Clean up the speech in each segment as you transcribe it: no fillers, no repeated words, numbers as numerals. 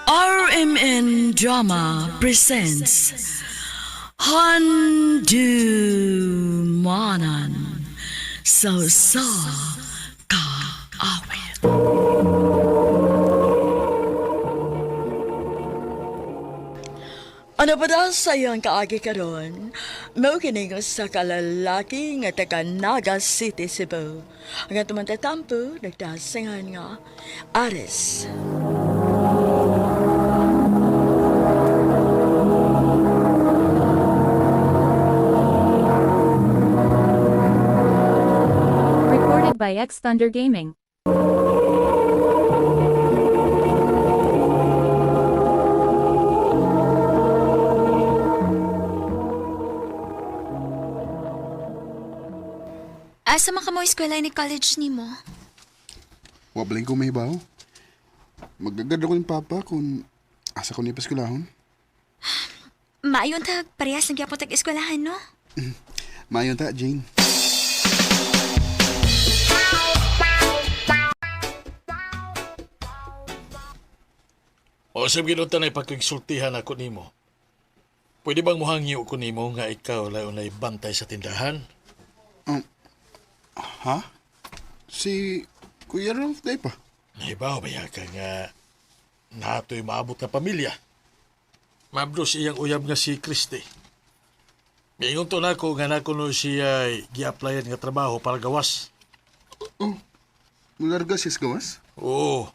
RMN Drama presents Handumanan sa sa kaawit. Ano ba daw sa iyong kaagi karon? Mao kini nga sa kalalaki nga taga Naga City, Cebu. Ang atong tatampo, nagdasingan nga Aris. Recorded by X Thunder Gaming. Asa man ka mo eskwela ni college nimo? Wa balay ko may bawo. Magagad ako ng papa kung asa ko niya paskulahon. Maayon tag parehas lang gyapon tag eskwelahan, no? Maayon ta, Jane. O sa ginunta na ipagkigsultihan ako nimo. Pwede bang muhangyo ko nimo nga ikaw layo na bantay sa tindahan? Ha? Si Kuya Ralph day pa. Nahibaw ba ka nga nato'y maabot na pamilya? Mabdos iyang uyab nga si Christy. Miingon to nako nga nako no siya gi-applyan nga trabaho para gawas. Oh, mularga siya sa gawas? Oo.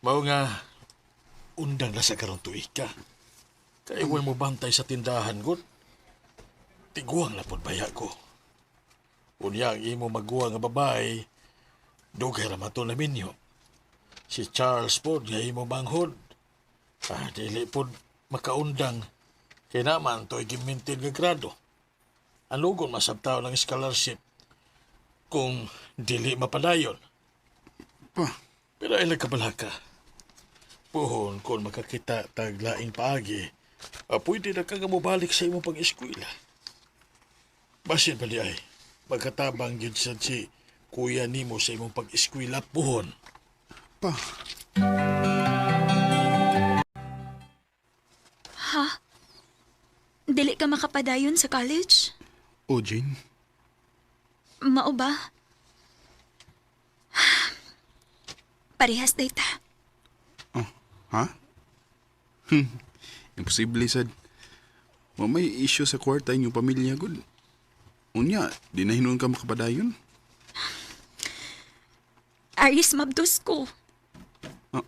Mao nga undang na sa karon tuig ka. Kay way mo bantay sa tindahan gud. Tiguang na pod baya ko. Unya ang imo maguwa nga babae, dugay ra man to na minyo. Si Charles pod nga imo manghod. Ah, dili pod makaundang. Kay naman to'y gimintin nga grado. Ang lugon masabtaw ng scholarship kung dili mapadayon. Pa, Pero ay nagkabalaka. Puhon, kung makakita tag laing paagi, pwede na ka nga mobalik sa imong pag-eskwela. Basin pa di ay, magkatabang yun sa si kuya nimo sa imong pag-eskwela, puhon. pa. Dili ka makapadayon sa college? Oh, Jane. Mao ba? Parehas day ta. Oh, ha? Imposible sad. Wa may issue sa kwarta inyong pamilya gud. Unya, di na hinuon ka makapadayon. Aris, mabdos ko. Ah.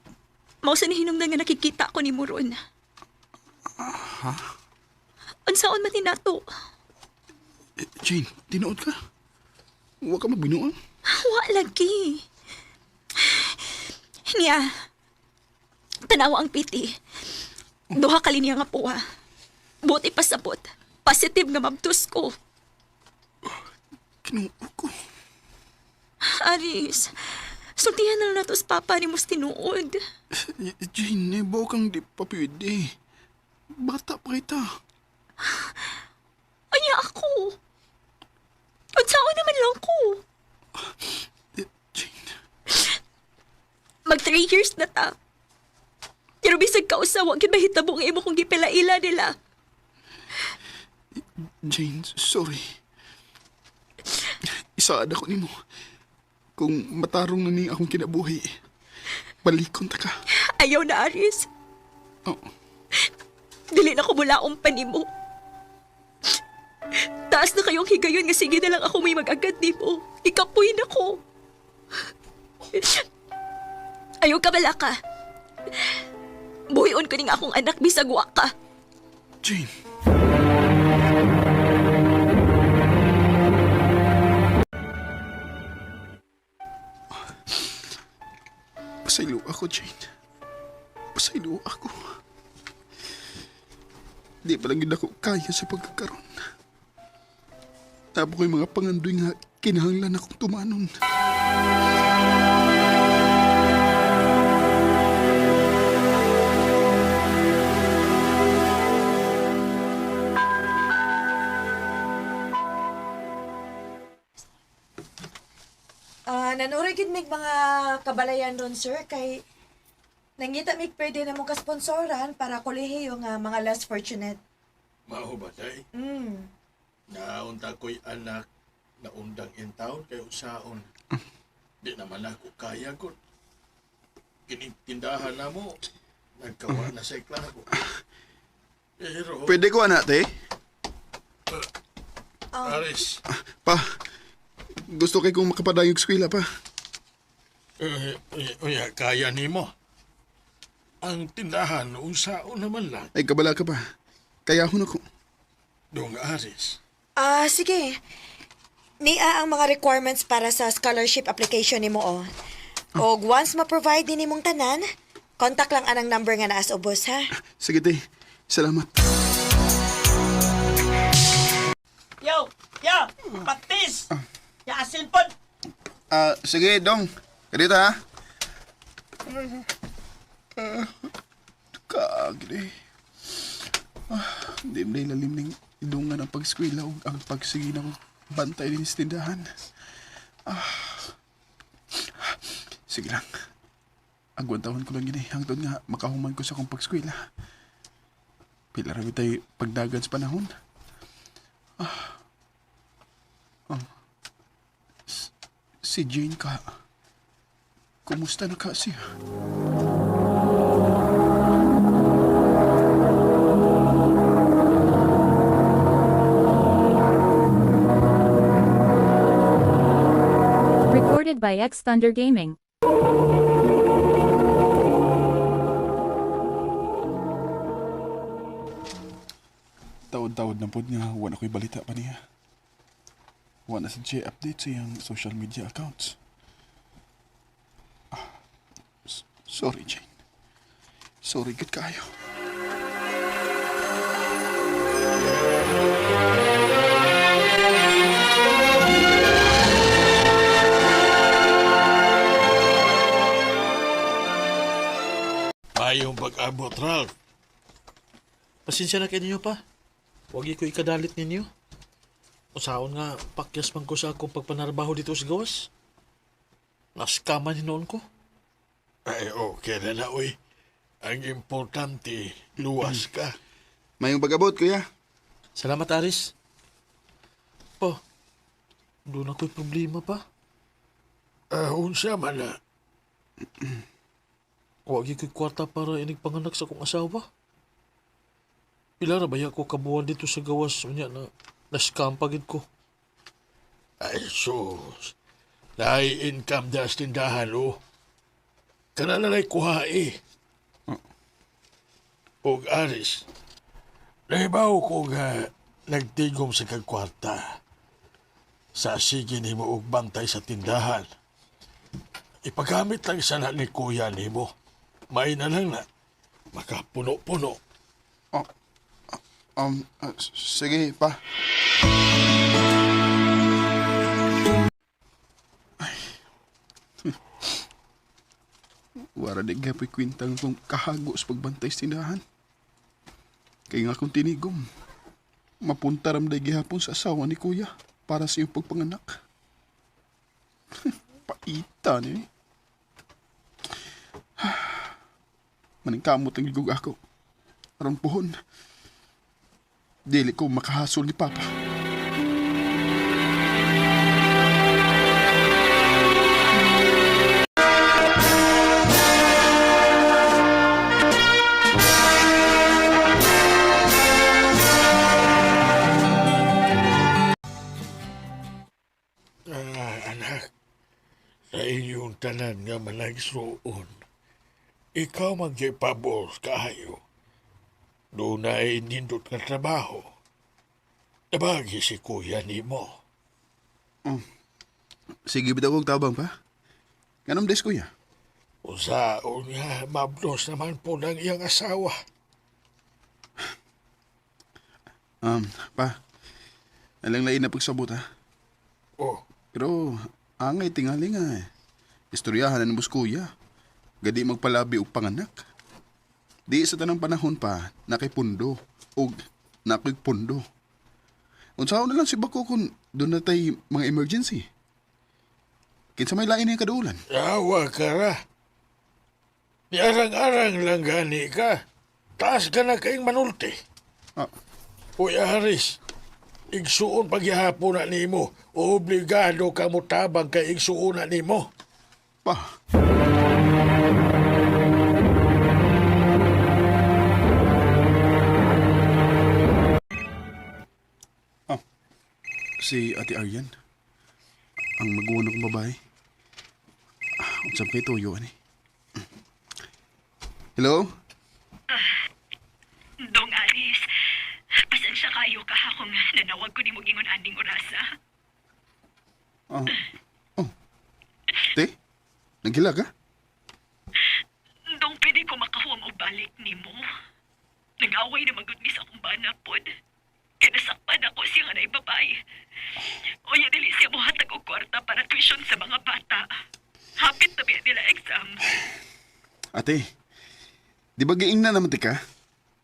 Mao sa nihinungdan nga nakikita ko ni Muron. Ha? Unsaon man ni nato? Eh, Jane, tinuod ka. Wa ka magbinuang. Wa lagi. Niya, tanawa ang piti. Duha ka linya nga puwa. Buti pasabot. Positive nga mabdos ko. Kinuo ko. Aris, sultihan na lang nato sa papa ni Mus tinuod. Jane, eh, kang di pa pwede. Bata pa kita. Anya ako. Unsaon naman lang ko. Eh, Jane, Mag 3 years na ta. Pero bisag kausa, wa gyud mahitabo ang imo kong gipilaila nila. Jane, sorry. Isaad ako nimo. Kung matarong na ni akong kinabuhi, balikon ta ka. Ayaw na, Aris. Oh, Dili na ko mulaong panimo. Taas na kayong higayon nga sige na lang ako may mag-agad nimo. Ikapoy na ko. Ayaw ka bala ka. Buhion ko ning akong anak bisag wa ka. Jane. Pasaylo ako, Jane. Pasaylo ako. Di pa lang yun ako kaya sa pagkakaroon. Tapo ko'y mga pangandoy nga kinahanglan akong tumanon. Ah, nanuray gid mig mga kabalayan ron sir kay Nangita mig pwede na mo kasponsoran para kolehiyo nga mga less fortunate. Mao ba day? Mm. Naunta ko'y anak na undang in town kay usaon. Di naman ako kaya gud. Kining tindahan na mo, nagkawa na sa iklabo. Pero, Pwede ko anak, te? Aris, Pa, gusto kay kong makapadayog eskwela pa. eh, eh, kaya nimo. Ang tindahan, unsaon naman lang. Ay, kabala ka pa. Kaya ako na ko. Dong Aris, Ah, sige. Nia ang mga requirements para sa scholarship application nimo oh. Og once ma-provide ni nimong tanan, contact lang anang number nga naa sa ubos ha. Sige, te. Salamat. Yo, yo, patis. Ya asin pod. Ah, sige, Dong. Dito, ha? Kaagri. Hindi mo na ilalim ng idungan ang pag-eskwela o ang pagsige ng bantay din sa tindahan. Ah. Sige lang. Agwantahon ko lang yun eh. Hangtod nga, makahuman ko sa akong pag-eskwela. Pila rami tayo pagdagan sa panahon. Ah. Oh. Si Jane ka. Kumusta na ka siya? Recorded by X Thunder Gaming. Taod-taod na pod nga wala ko'y balita pa niya. Wala sa siya update sa iyang social media accounts. Ah, sorry, Jane. Sorry, good kayo. mayong pag-abot, Ralph. Pasensya na kayo ninyo pa. Huwag ko ikadalit ninyo. Usaon nga, pakyas man ko sa akong pagpanarbaho dito sa gawas. Naskaman hinoon ko. Ay, okay na na, uy. Ang importante, luwas ka. Mayong pag-abot, kuya. Salamat, Aris. Pa, doon ako'y problema pa. Ah, unsa man na. Huwag ko'y kwarta para inig panganak sa akong asawa. Pila ra ba ko kabuan dito sa gawas? Unya na, na-scam pagid ko. Ay, sus. Naay income das tindahan, oh. Kana na kuha, eh. Og Aris, nahibaw ko nga nagtigom sa kagkwarta. Sa sige nimo og bantay sa tindahan. Ipagamit lang sana ni kuya nimo. May na lang na. Makapuno-puno. Oh, sige, pa. Ay. Wara di gapoy kwintang kung kahago sa pagbantay sa tindahan. Kaya nga akong tinigom. Mapunta ram day gihapon sa asawa ni kuya para sa iyong pagpanganak. Paita ni. Eh. Maningkamot ang gigug ako. Aron puhon. Dili ko makahasol ni Papa. Ah, anak, sa inyong tanan nga managsuon, ikaw magyapabor kaayo. Doon na ay nindot nga trabaho. Nabagi si kuya nimo. Sige, bitaw kog tabang pa. Ganun des kuya. Usaon nga, mabdos naman po ng iyang asawa. Pa, alang lain na pagsabot ha. Oh, Pero, angay tingali nga eh. Istoryahan na ng kuya. Gadi magpalabi og panganak. Di sa tanang panahon pa, nakay pundo. Og nakay pundo. Unsaon na lang si Bako kung doon na tay mga emergency. Kinsa may lain na yung kadulan. awa ka ra. Di arang-arang lang gani ka. Taas ka na kayong manulti. Ah, Uy, Aris, igsuon pagyahapon na nimo. Obligado ka mo tabang kay igsuon na nimo. pa. Ah, si Ate Aryan. Ang maguwan akong babae. Ah, unsam kay tuyo, ani. Hello? Dong Aris, pasensya kayo ka kung nanawag ko ni mo gingon aning orasa. Ah, oh. Te, naghila ka? Dong pwede ko makahuam og balik nimo. Nag-away na magud mi sa akong bana pod. Kaya nasakpan ako siya nga naibabay. Unya dili siya mohatag og kwarta para tuition sa mga bata. Hapit na biya nila exam. Ate, di ba giing na naman ti ka?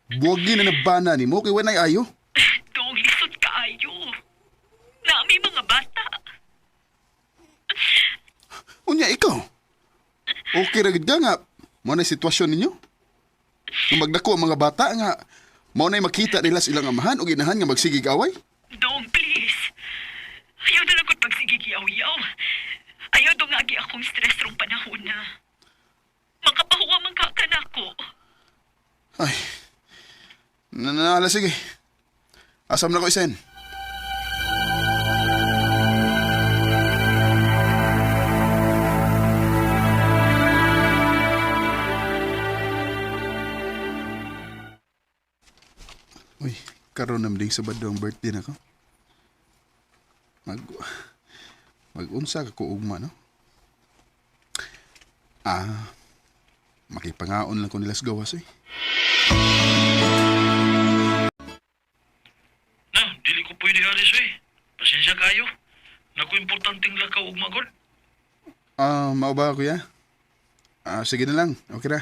Buwagi na nabana ni mo kay wanay ayo. Dong lisod kaayo. Naami mga bata. Unya ikaw. Okay ra gid ka nga mao na sitwasyon ninyo. Kung magdako ang mga bata nga mao na makita nila sa ilang amahan o ginahan nga magsigig away. Dong, please. Ayaw na lang ko't pagsigigiyaw-yaw. Ayaw dong agi akong stress rong panahon na. Makapahuwa man ka kanako. Ay. Nanala sige. Asam na ko isen. Uy, karon nam ding Sabado ang birthday na ko. Mag Mag-unsa ka ko ugma, no? Ah, makipangaon lang ko nila sa gawas, eh. Na, dili ko pwede Aris eh. Pasensya kayo. Naku importanteng lakaw ug magod. Ah, mao ba kuya? Ah, sige na lang. Okay ra.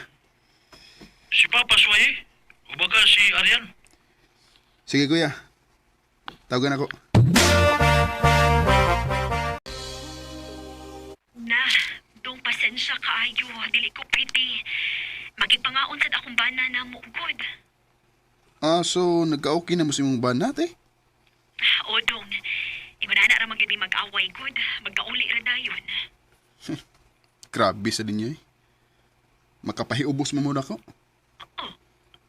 Si Papa Suwaye, o baka si Arian. Sige kuya. Tawagan ako. Na, dong pasensya kaayo. Dili ko pwede. Makipangaon sad akong bana na mo good. Ah, so nagka-okay na mo sa imong banat eh? O dong, ingon ana ra man gyud mi mag-away good. Magkauli ra dayon. Grabe sa ninyo eh. Makapahiubos mo muna ako.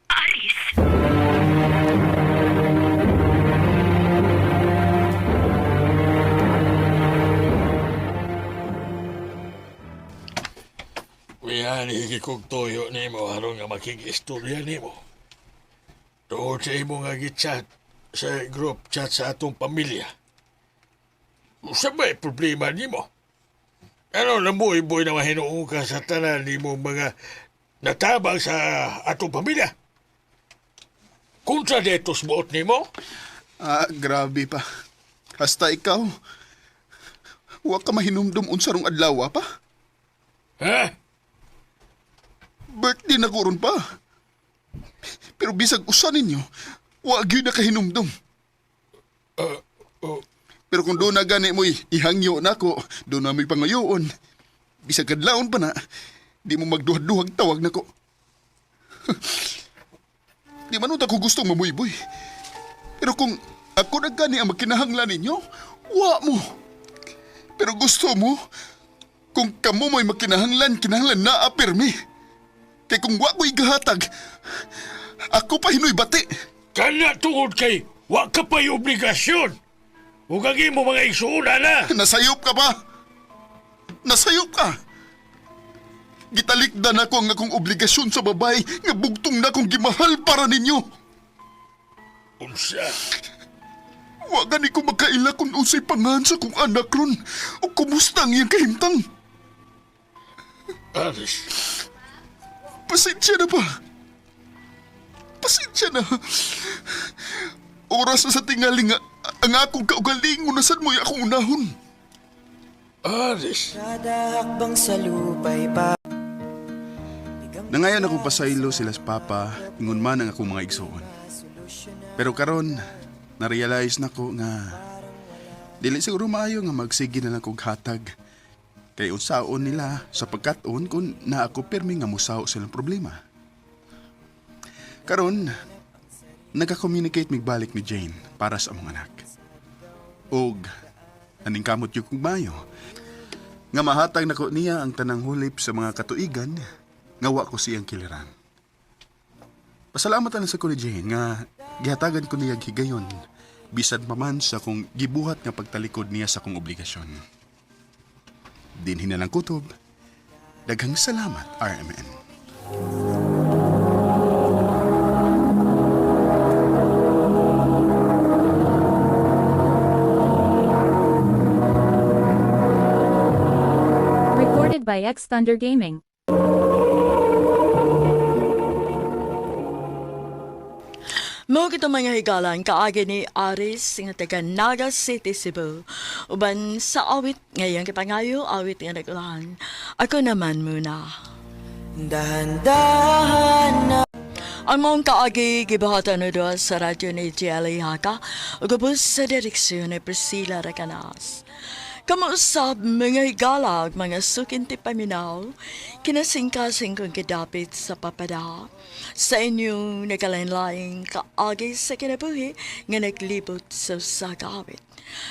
Aris, Uyan, higi kog tuyo nimo aron nga makig-istorya nimo. Tuod sa imo nga gichat sa group chat sa atong pamilya. Usa ba'y problema nimo? Ano nabuhay-buhay na mahinuong ka sa tanan nimo mga natabang sa atong pamilya? Kontra detos buot nimo? Ah, grabe pa. Hasta ikaw. Wa ka mahinumdum unsa rong adlaw pa. Ha? Birthday na ko ron pa. Pero bisag usa ninyo, wa gyud na kahinumdum. Oh, Pero kung doon na gani mo'y ihangyo na ko, doon na mo'y pangayoon. Bisag kadlaon pa na, di mo magduhag-duhag tawag na ko. Di man unta ko gustong mamuyboy. Pero kung ako na gani ang magkinahanglan ninyo, wa mo. Pero gusto mo, kung kamo mo'y magkinahanglan, kinahanglan na apirmi. Kay kung wa ko'y gahatag, ako pa hinoy bati. Kana tungod kay wa ka pa'y obligasyon. Ug ang imo mga igsuuna na. Nasayop ka pa! Nasayop ka! Gitalikdan ako ang akong obligasyon sa babae nga bugtong na akong gimahal para ninyo. Unsa? Wa gani ko makaila kung unsay pangan sa kong anak ron o kumusta ang iyang kahimtang. Aris, Pasensya na ba? Pasensya na. Oras na sa tingali nga ang akong kaugalingon na sad mo'y akong unahon. Aris. Kada hakbang sa lupa'y pa Nangayon ako pasaylo sila sa papa, ingon man ang akong mga igsoon. Pero karon, na-realize na ko nga dili siguro maayo nga magsige na lang kog hatag. Kay unsaon nila sa pagkat-on kung naa ko pirmi nga musaw silang problema. Karon, nagka-communicate migbalik ni Jane para sa among anak. Og aning kamot yung kong mayo. Nga mahatag nako niya ang tanang hulip sa mga katuigan nga wa ko siyang kiliran. Pasalamat na sa ko ni Jane nga gihatagan ko niya higayon bisan pa man sa akong gibuhat nga pagtalikod niya sa akong obligasyon. Dinhi na lang kutob. Daghang salamat, RMN. Recorded by X Thunder Gaming. Mao kita mga higalan kaagi ni Aris nga taga Naga City, Cebu. Uban sa awit ngayong kipangayo, awit nga nagulahan. Ako naman muna. Dahan-dahan na. Ang mong kaagi gibuhatan no doon sa radyo ni Jelly Haka ug ubos sa direksyon ni Priscilla Recanas. Kamuusab mga higala ug mga sukinti paminaw, kinasingkasing kong gidapit sa papada. Sa inyong nagalain-laing kaagi sa kinabuhi nga naglibot sa usa ka awit.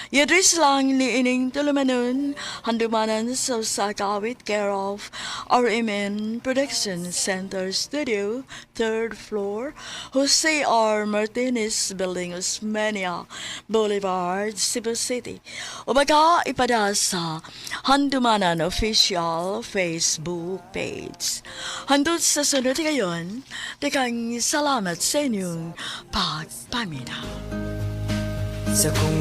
I-address lang ni ining tulumanon, handumanan sa usa ka awit, care of RMN Production Center Studio, third floor, Jose R. Martinez Building, Osmeña Boulevard, Cebu City. O baka ipada sa Handumanan Official Facebook page. Handot sa sunod ngayon, tekang salamat sa inyong pagpaminaw. Sa kung